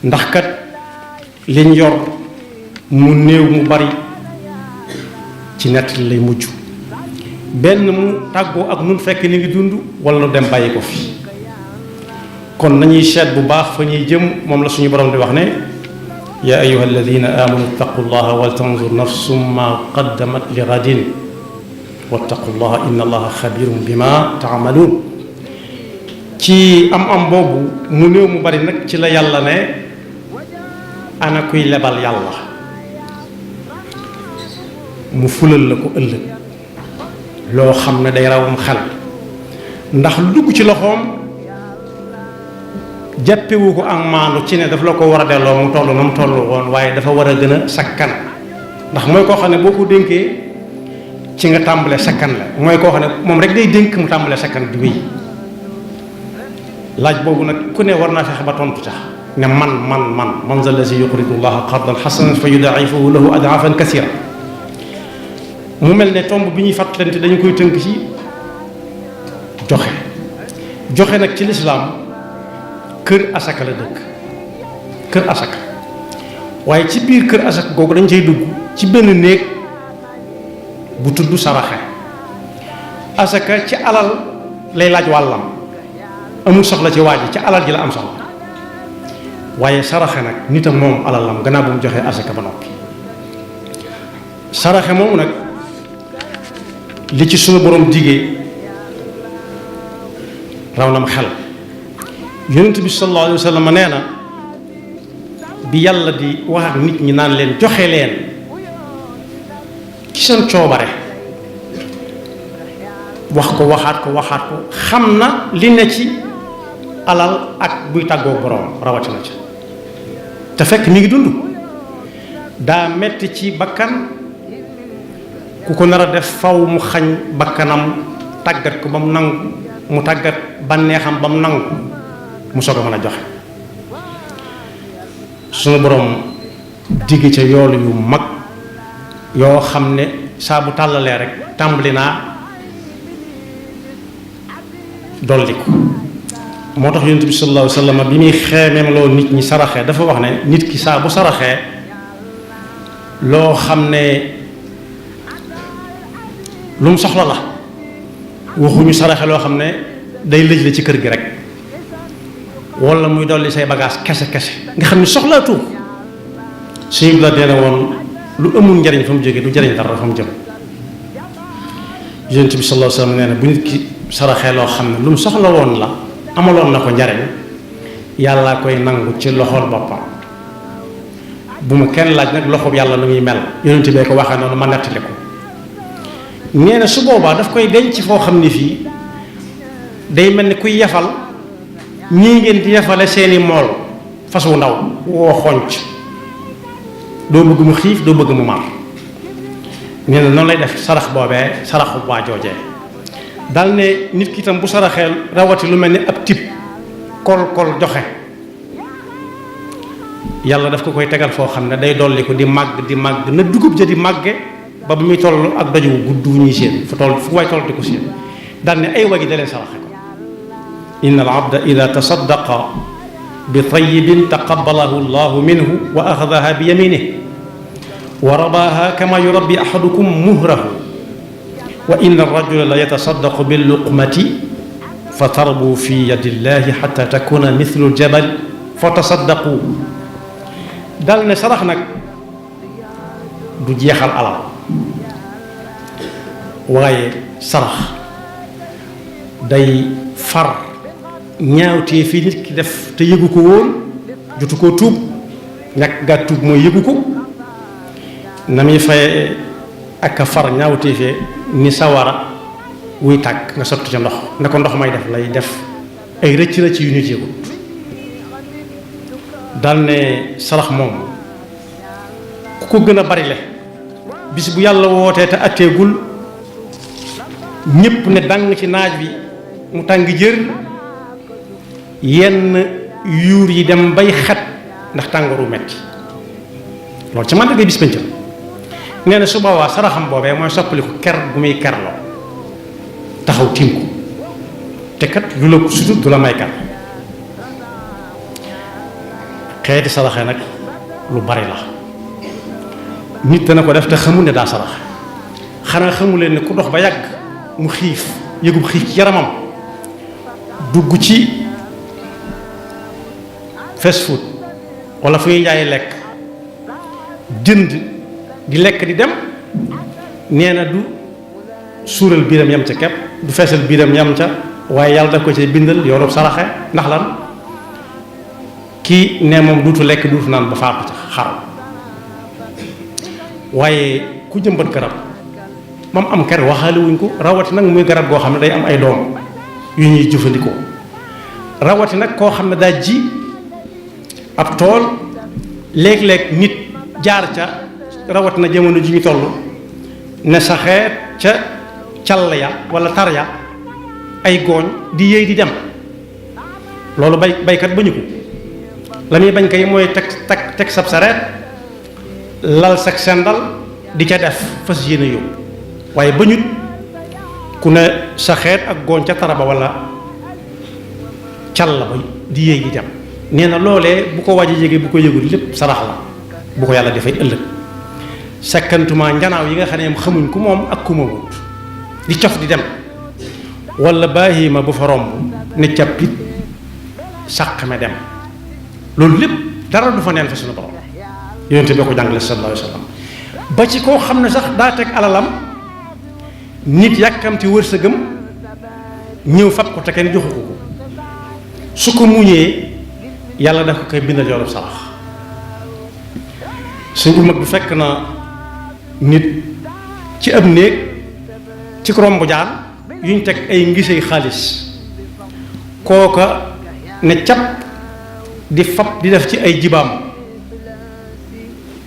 ndax kat liñ yor mu néew mu bari ci nett lay mujj benn mu tàggoo ak nun fekk ni ngi dund wala nu dem bàyyi ko fi kon nañuy seet bu baax fa ñuy jëm moom la suñu borom di wax ne yaa ayuha alladina amanu ittaqu llaha wal tanzur nafsum ma qaddamat li gadin wattaqu llaha inna allaha xabirum bima taamaluun ci am boobu mu néew mu bari nag ci la yàlla ne ana kuy lebal yàlla mu fulal la ko ëllëg loo xam ne day rawam xel ndax lu dugg ci loxoom jàppewu ko ak maandu ci ne daf la ko war a delloo mu toll na mu toll woon waaye dafa war a gën a sakkan ndax mooy koo xam ne boo ko dénkee ci nga tàmbalee sakkan la mooy koo xam ne moom rek day dénk mu tàmbalee sakkan di wéy laaj boobu nag ku ne war naa fexe ba tontu tax ne man zal lazi yuqridu llaha qardan hasanan fa yudaa'ifahu lahu ad'afan kasira mu mel ne tomb bi ñuy fàttalante dañu koy tënk ci joxe nag ci lislaam kër asaka la dëkk kër asaka waaye ci biir kër asaka googu dañ cay dugg ci benn néeg bu tudd saraxe asaka ci alal lay laaj wàllam amul soxla ci waaj ci alal ji la am soxla waaye saraxe nag nit a moom alalam gannaaw bu mu joxee asaka ba noppi saraxe moomu nag li ci sunu borom digee raw na ma xel yonent bi sallallahu alayhi wa sallam nee na bi yàlla di wax ak nit ñi naan leen joxe leen ci seen coobare wax ko waxaat ko xam na li ne ci alal ak buy tàggoo borom rawatina ci te fekk mi ngi dund daa metti ci bakkan ku ko nar a def faw mu xañ bakkanam tàggat ko ba mu nangu mu tàggat bànneexam ba mu nangu mu soog a mën a joxe sunu borom digg ca yoolu yu mag yoo xam ne saa bu tàllalee rek tàmbali naa dolli ko moo tax yonent bi sallallahu alayhi wa sallam bi muy xeemeem loo nit ñi saraxee dafa wax ne nit ki saa bu saraxee loo xam ne lu mu soxla la waxuñu saraxe loo xam ne day lëj la ci kër gi rek wala muy dolli say bagage kese nga xam ne soxlaatu suñu la dee woon lu amul njariñ fa mu jógee du jariñ dara fa mu jëm yonent bi sallallahu alayhi wa sallam nee na bu nit ki saraxee loo xam ne lu mu soxla woon la amaloon na ko njariñ yàlla koy nangu ci loxol boppam bu mu kenn laaj nag loxob yàlla lu muy mel yonent bee ko waxee noonu ma nettali ko nee na su boobaa daf koy denc foo xam ne fii day mel ni kuy yafal ñii ngeen di yafale seeni mool fas wu ndaw woo xonc doo bëgg mu xiif doo bëgg mu mar nee na noonu lay def sarax boobee saraxu waa joojee dal ne nit ki tam bu saraxeel rawati lu mel ni ab tib kol joxe yàlla daf ko koy tegal foo xam ne day dolli ko di màgg na dugub ja di màgge ba bu muy toll ak daju gudd wu ñuy séen fu waay toll di ko séen dal ne ay wagi da leen saraxe ko inna al abda ida tasaddaqa bi tayyibin taqabbalahu llahu minhu wa axadaha bi yaminihi wa rabaha kama yurabbi ahadukum muhrahu wa inna arrajula la yatasaddaqu bil luqmati fa tarbu fi yadillahi xata takuna mithlu ljabal fa tasaddaqu dal ne sarax nag du jeexal alal waaye sarax day far ñaawtee fii nit ki def te yëgu ko woon jotu koo tuub ñàkk gaa tuub mooy yëgu ko na muy faye ak a far ñaawtee fee ni sawara wuy tàkk nga sotti ca ndox ne ko ndox may def lay def ay rëcc yu nit yëgut dal ne sarax moom ku ko gën a bari le bis bu yàlla wootee te atteegul ñépp ne dang ci naaj bi mu tàng jër yenn yuur yi dem bay xet ndax tàngooru metti loolu ci màndarga bis pencam nee na su boobaa saraxam boobee mooy soppaliku ker bu muy kerloo taxaw tiim ko te kat lu la sutut du la may kar xeeti saraxe nag lu bari la nit dana ko def te xamul ne daa saraxe xanaa xamu leen ne ku dox ba yàgg mu xiif yëgub xiif ci yaramam dugg ci fast food wala fu ñuy jaay lekk jënd di lekk di dem nee na du suural biiram yam ca kepp du feesal biiram yam ca waaye yàlla daf ko ci bindal yoolub saraxe ndax lan kii ne moom duutu lekk duutu naan ba faatu ca xaram waaye ku jëmbat garab moom am ker waxaale wuñ ko rawati nag muy garab goo xam ne day am ay doom yu ñuy jëfandikoo rawati nag koo xam ne daa ji ab tool léeg-léeg nit jaar ca rawati na jamono ji ñu toll ne saxeet ca call ya wala tar ya ay gooñ di yéey di dem loolu baykat bañu ko la muy bañ kay mooy teg sab sareet lal sag sendal di ca def fas yéene yóbbu waaye bañut ku ne saxeet ak gooñ ca taraba wala cal la ba di yéey di dem nee na loolee bu ko waaj a jege bu ko yëgul lépp sarax la bu ko yàlla dafay ëllëg sakkantuma njanaaw yi nga xam ne xamuñ ku moom ak ku moomut di cof di dem wala baahima bu fa romb ne cappit sàq me dem loolu lépp dara du fa neen fa suñu borom yonente bi ko jàngale sallallahu alayhi wa sallam ba ci koo xam ne sax daa teg alalam nit yàkkamti wërsëgam ñëw fab ko te kenn joxu ko su ko muñee yàlla daf ko koy bindal yoolu sarax suñ bu mag bi fekk na nit ci ab néeg ci romb jaan yuñ teg ay ngisey xaalis kooka ne cap di fab di def ci ay jibaam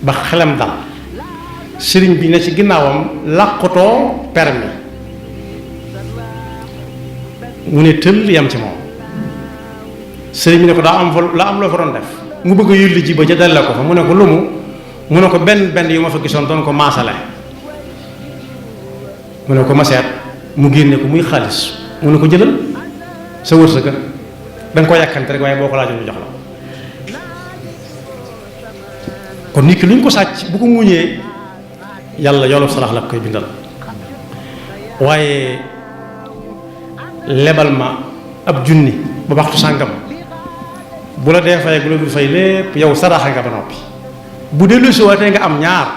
ba xelam dal sëriñ bi ne ci ginnaawam làqutoo permis mu ne tëll yam ci moom sëriñ bi ne ko daa am loo fa doon def mu bëgg a yulli ji ba ca delle ko fa mu ne ko lu mu ne ko benn yu ma fa gisoon doon ko maasale mu ne ko ma seet mu génne ko muy xaalis mu ne ko jëlal sa wërsëga da nga ko yàkkante rek waaye boo ko laajoon mu jox la kon nit ki lu ñu ko sàcc bu ko muñee yàlla yoolu sarax la koy bindal waaye lebal ma ab junni ba waxtu sàngam bu la dee fay bu la dul fay lépp yow saraxa nga ba noppi bu dellu si waatee nga am ñaar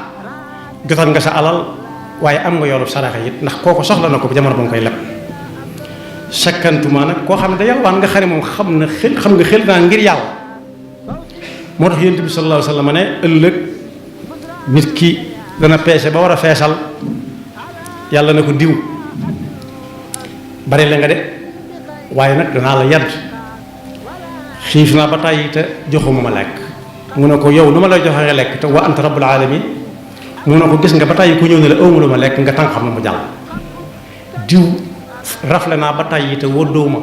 jotal nga sa alal waaye am nga yoolu saraxa it ndax kooko soxla na ko jamono ba nga koy leb sakkantuma nag koo xam ne da yalwaan nga xam ne moom xam nga xel naa ngir yàlla moo tax yonent bi sallallahu alayhi wa sallam ne ëllëg nit ki dana peese ba war a feesal yàlla na ko diw bari la nga de waaye nag danaa la yadd xiif naa ba tàyyi te joxuma ma lekk mu ne ko yow nu ma lay joxe nga lekk te wa anta rabbul alamin mu ne ko gis nga ba tàyyi ku ñëw ne la awma lu ma lekk nga tànk xam na mu jàll diw rafle naa ba tàyyi te woddoo ma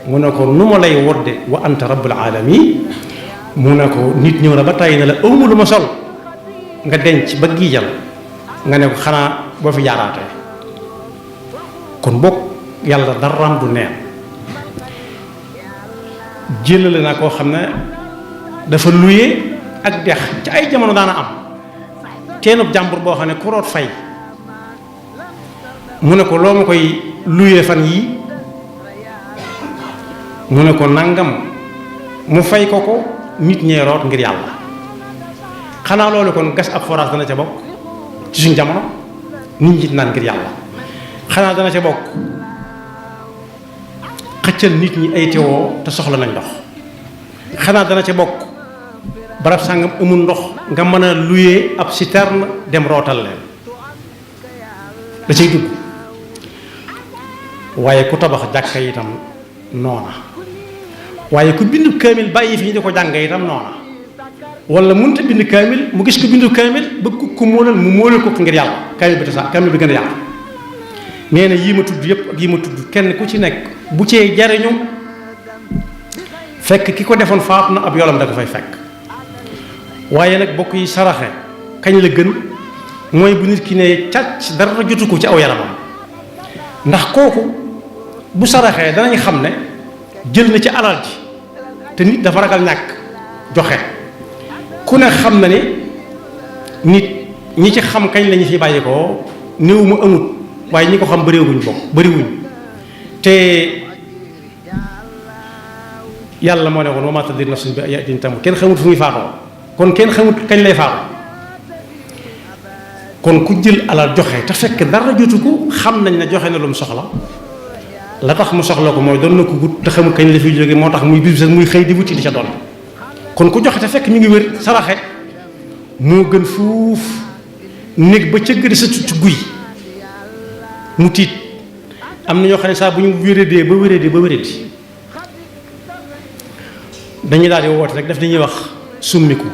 mu ne ko nu ma lay wodde wa anta rabbul alamin mu ne ko nit ñëw na ba tàyyi ne la awma lu ma sol nga denc ba giijal nga ne ko xanaa boo fi jaaraatee kon bokk yàlla daraam du neen jëlale naa koo xam ne dafa luye ak dex ci ay jamono daana am teenub jàmbur boo xam ne ku root fay mu ne ko loo ma koy luye fan yii mu ne ko nangam mu fay ko nit ñee root ngir yàlla xanaa loolu kon gas ab forage dana ca bokk ci suñ jamono nit ñi naan ngir yàlla xanaa dana ca bokk xëccal nit ñi ay teewoo te soxla nañ ndox xanaa dana ca bokk barab sàngam amul ndox nga mën a luyee ab citerne dem rootal leen da cay dugg waaye ku tabax jàkka itam noona waaye ku bindu kaamil bàyyi fi ñu di ko jàng itam noona wala mënut a bind kaamil mu gis ko bindu kaamil ba ku móolal mu móolal ko ngir yàlla kaamil bi tasaar kaamil bi gën a yàlla nee na yii ma tudd yëpp ak yii ma tudd kenn ku ci nekk bu cee jariñu fekk ki ko defoon faatu na ab yolam da ko fay fekk waaye nag bokk yi saraxe kañ la gën mooy bu nit ki ne càcc dara jotu ko ci aw yaramam ndax kooku bu saraxee danañ xam ne jël na ci alal ji te nit dafa ragal ñàkk joxe ku ne xam na ni nit ñi ci xam kañ lañu fi bàyyi ko néew mu amut waaye ñi ko xam bëriwuñ bëriwuñ te yàlla moo ne woon wa maa tadri nafsun bi ayyi ardin tamut kenn xamut fu muy faatoo kon kenn xamut kañ lay faatoo kon ku jël alal joxe te fekk dara jotu ko xam nañ ne joxe na lu mu soxla la tax mu soxla ko mooy doon na ko gut te xamul kañ la fiy jóge moo tax muy bis muy xëy di wuti di ca doon kon ku joxe te fekk ñu ngi wér saraxe moo gën fuuf néeg ba cëgg di sa ci guy mu tiit am na ñoo xam ne saa bu ñu wéradee ba wéradi dañuy daal di woote rek daf dañuy wax summiku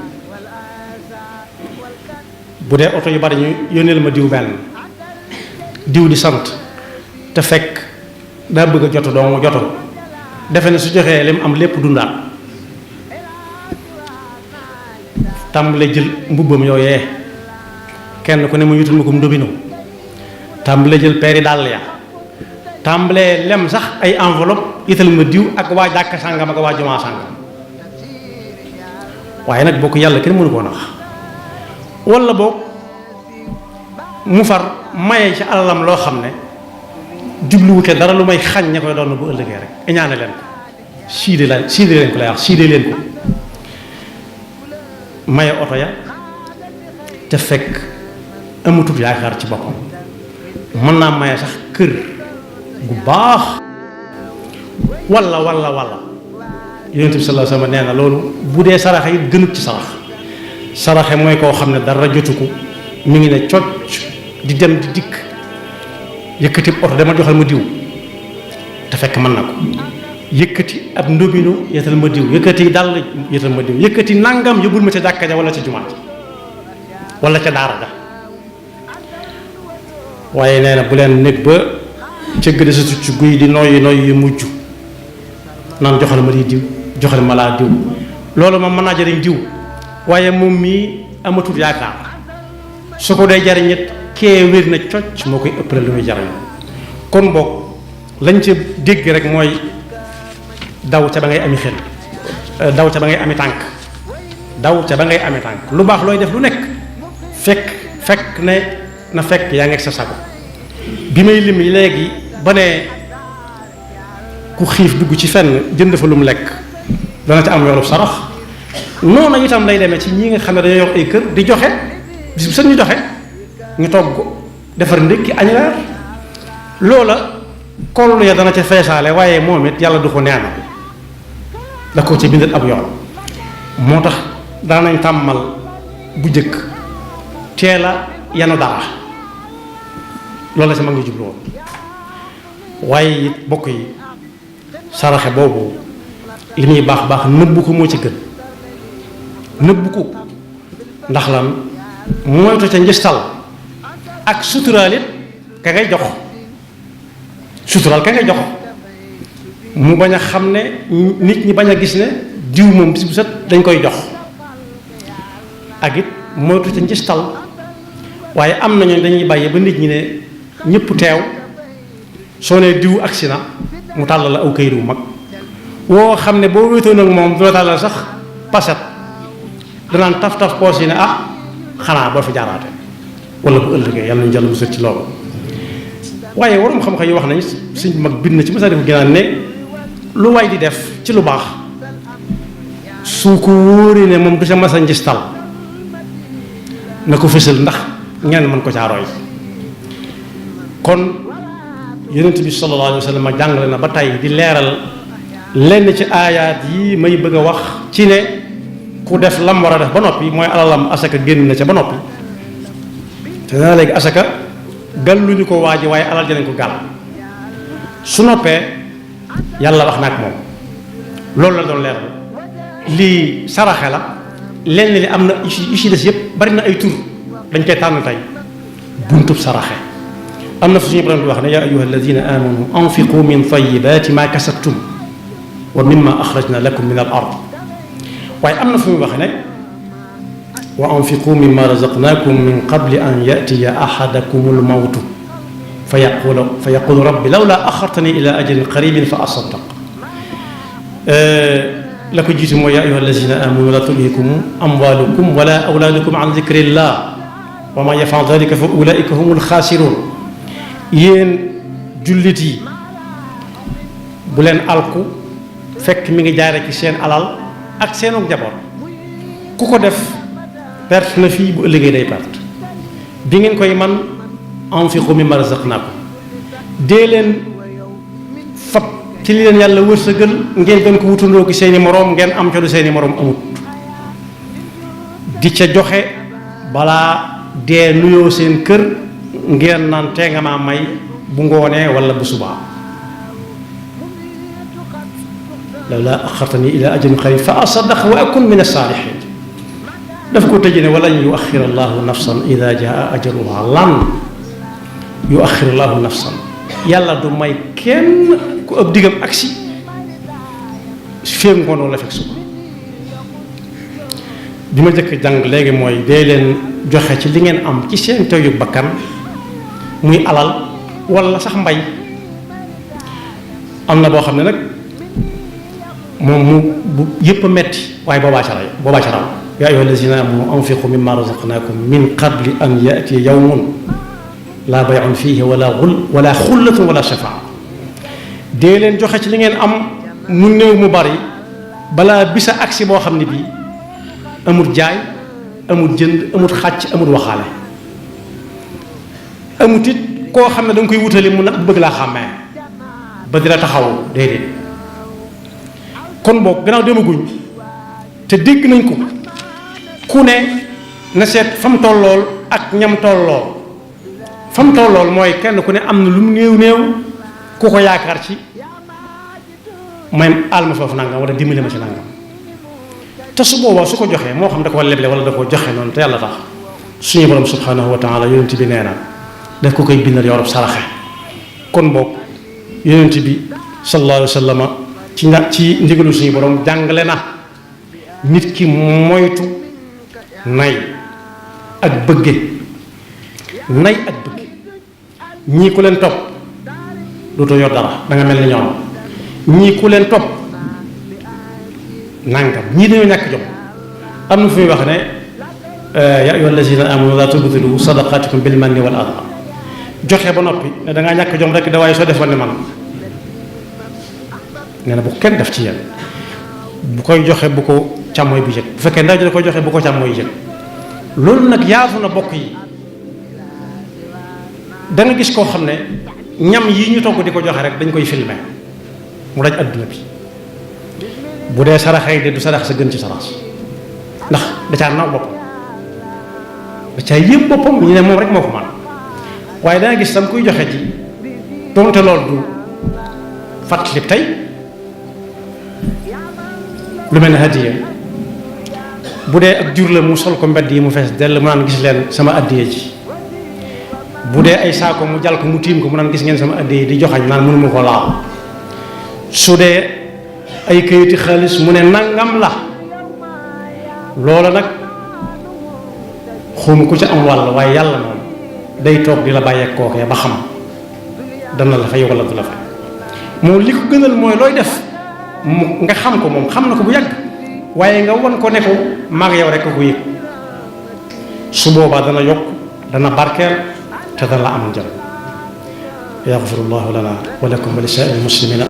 bu dee oto yu bari ñu yónneel ma diw benn diw di sant te fekk daa bëgg a joto doomu joto defe ne su joxee lim am lépp dundaat tàmbale jël mbubbam yooyee kenn ku ne mu yutul ma ko ndobino tàmbale jël peeri dàll ya tàmbalee lem sax ay enveloppe ital ma diw ak waa jàkka sàngam ak waa jumaa sàngam waaye nag bokk yàlla kenn mënu koo nax walla boog mu far maye ci alalam loo xam ne jubluwute dara lu may xañ ña koy doon bu ëllëgee rek iñaane leen ko siide leen ko lay wax siide leen ko maye oto ya te fekk amatut yaakaar ci boppam mën naa maye sax kër gu baax walla yonent bi sallallahu alayhi wasallam nee na loolu bu dee saraxe it gënut ci saraxe mooy koo xam ne dara jotu ko mi ngi ne cocc di dem di dikk yëkkati oto dama joxal ma diw te fekk mën na ko yëkkati ab ndóbinu yetal ma diw yëkkati dàll yetal ma diw yëkkati nangam yóbbul ma ca jàkka ja wala ca jumaat wala ca daara ja waaye nee na bu leen nekk ba ca gëdd sa ci guy di noyyi yu mujj naan joxal ma di diw joxal ma laa diw loolu moom mën naa jariñ diw waaye moom mii amatul yaakaar su ko dee jariñit kee wér na cocc moo koy ëppale lu muy jariñ kon boog lañ ca dégg rek mooy daw ca ba ngay ami xel daw ca ba ngay ami tànk daw ca ba ngay ami tànk lu baax looy def lu nekk fekk ne na fekk yaa ngi ak sa sago bi may lim léegi ba ne ku xiif dugg ci fenn jënd fa lu mu lekk dana ca am yoolu sarax noonu itam lay demee ci ñi nga xam ne dañoo yor ay kër di joxe bis bu set ñu joxe ñu togg defar ndékki añ reer loola kollu ya dana ca feesaale waaye moom it yàlla du ko neena da ko ca bindat ab yoon moo tax daanañ tàmmal bu jëkk teel a yanu dara loolu la sa mag ñu jublu woon waaye it bokk yi saraxe boobu li muy baax nëbbu ko moo ci gën nëbbu ko ndax lan moytu ca njëstal ak suturaal it ka ngay jox suturaal ka ngay jox mu bañ a xam ne nit ñi bañ a gis ne diw moom bis bu set dañ koy jox ak it moytu ca njëstal waaye am nañu dañuy bàyyi ba nit ñi ne ñëpp teew soo nee diw agsi na mu tàllal la aw kayit wu mag woo xam ne boo wéetoon ak moom du la tàllal sax paset danaan taf poos yi ne xanaa boo fi jaaraate wala bu ëllëgee yàlla nañu jàll bu sët ci loolu waaye waroom xam-xam yi wax nañ suñ mag bind na ci Masaalikul Jinaan ne lu waay di def ci lu baax su ko wóoree ne moom du sa masa njistal na ko fësal ndax ngeen mën ko caarooy kon yonent bi sallallahu alayhi wa sallam jàngale na ba tey di leeral lenn ci aayaat yi may bëgg a wax ci ne ku def lam war a def ba noppi mooy alalam asaka génn na ca ba noppi te naa léegi asaka gàlluñu ko waaji waaye alal janañ ko gàll su noppee yàlla wax na ak moom loolu la doon leeral lii saraxe la lenn li am na yu ci des yëpp bari na ay tur dañ koy tànn tey buntub saraxe am na fu suñu borom di wax ne yaa ayyuha alladina amanu anfiqu min tayyibati ma kasabtum wa mimma axrajna lakum min al ard waaye am na fu muy wax ne wa anfiqu mimma razaqnakum min qabli an yatiya ahadakum al mawtu fa yaqulu rabbi lawla axartani ila ajalin qaribin fa asaddaq la ko jiitu mooy yaa ayyuha allazina amanu la tulhikum amwalukum wala awlaadukum an dikrillah wa man yafal dalika fa ulaika humul xaasiruun. yéen jullit yi bu leen alku fekk mi ngi jaare ci seen alal ak seenu njaboot. ku ko def perte na fii bu ëllëgee day perte. bi ngeen koy man anfiqu mimma razaqnaakum dee leen fab ci li leen yàlla wërsëgal ngeen doon ko wutandoo ki seeni moroom ngeen am ca lu seeni moroom amut. di ca joxe balaa dee nuyoo seen kër ngeen naan tee nga maa may bu ngoonee wala bu subaa. lawlaa axartanii ilaa ajalin qariib fa asaddaq wa akun mina saalihiin. dafa ko tëjee ne walan yuaxir allahu nafsan ida jaa ajaluha. lan yuaxir allahu nafsan yàlla du may kenn ku ëpp diggam agsi féeg ngoon wala fekk suba. bi ma jëkk jàng léegi mooy dee leen joxe ci li ngeen am ci seen teyu bakkan muy alal wala sax mbay. am na boo xam ne nag moom mu bu yëpp a metti waaye boobaa ca raw yaa ayyuha allazina amanu anfiqu mimma razaqnakum min qabli an yatiya yawmun laa bay'un fiihi wala xullatun wala shafaa. dee leen joxe ci li ngeen am mu néew mu bari balaa bisa agsi boo xam ne bii amul jaay amul jënd amul xàcc amul waxaale amut it koo xam ne da nga koy wutali mu nag bëgg laa xàmmee ba di la taxaw déedéet. kon boog gannaaw demaguñ te dégg nañ ko ku ne na seet fa mu tollool ak ñam tollool. fa mu tollool mooy kenn ku ne am na lu mu néew ku ko yaakaar ci may àll ma foofu nangam wala dimbali ma ci nangam. te su boobaa su ko joxee moo xam da ko leble wala da ko joxe noonu te yàlla tax suñu borom subhanahu wa taala yonent bi nee na daf ko koy bindal yorub saraxe. kon boog yonent bi sallallahu alayhi wa sallam ci ndigalu suñu borom jàngale na nit ki moytu nay ak bëgge. nay ak bëgge ñii ku leen topp dootoo yor dara da nga mel ni ñoom. ñii ku leen topp nangam ñii dañoo ñàkk jom. am na fu muy wax ne yaa ayyuha allazina amanu laa tubtilu sadaqaatikum bil manni wal adha. joxe ba noppi ne da ngaa ñàkk jom rek da waaye soo defoon ne man nee na bu kenn def ci yéen. bu koy joxe bu ko càmmooy bi yëg bu fekkee ndaw ji da koy joxe bu ko càmmooy yëg. loolu nag yaatu na bokk yi. da nga gis koo xam ne ñam yi ñu togg di ko joxe rek dañ koy filmer mu daj adduna bi. bu dee saraxay de du sarax sa gën ci sarax ndax da caa naw boppam da caa yëpp boppam ñu ne moom rek moo ko man waaye da nga gis tam kuy joxe ji donte loolu du fàttali tey lu mel ne hadiya bu dee ak jur la mu sol ko mbedd yi mu fees dell mu naan gis leen sama addiya ji. bu dee ay saako mu jal ko mu tiim ko mu naan gis ngeen sama addiya di joxañ naan mënuma ko laal. su dee ay kayiti xaalis mu ne nangam la. loola nag xawma ku ci am wàll waaye yàlla moom day toog di la bàyyeek kookee ba xam dana la fay wala du la fay. moom li ko gënal mooy looy def mu nga xam ko moom xam na ko bu yàgg waaye nga won ko ne ko mag yow rek ko yëg. su boobaa dana yokk dana barkeel te dana la am njëriñ. yaxfirullahu lana wa lakum wa li saa'iril muslimina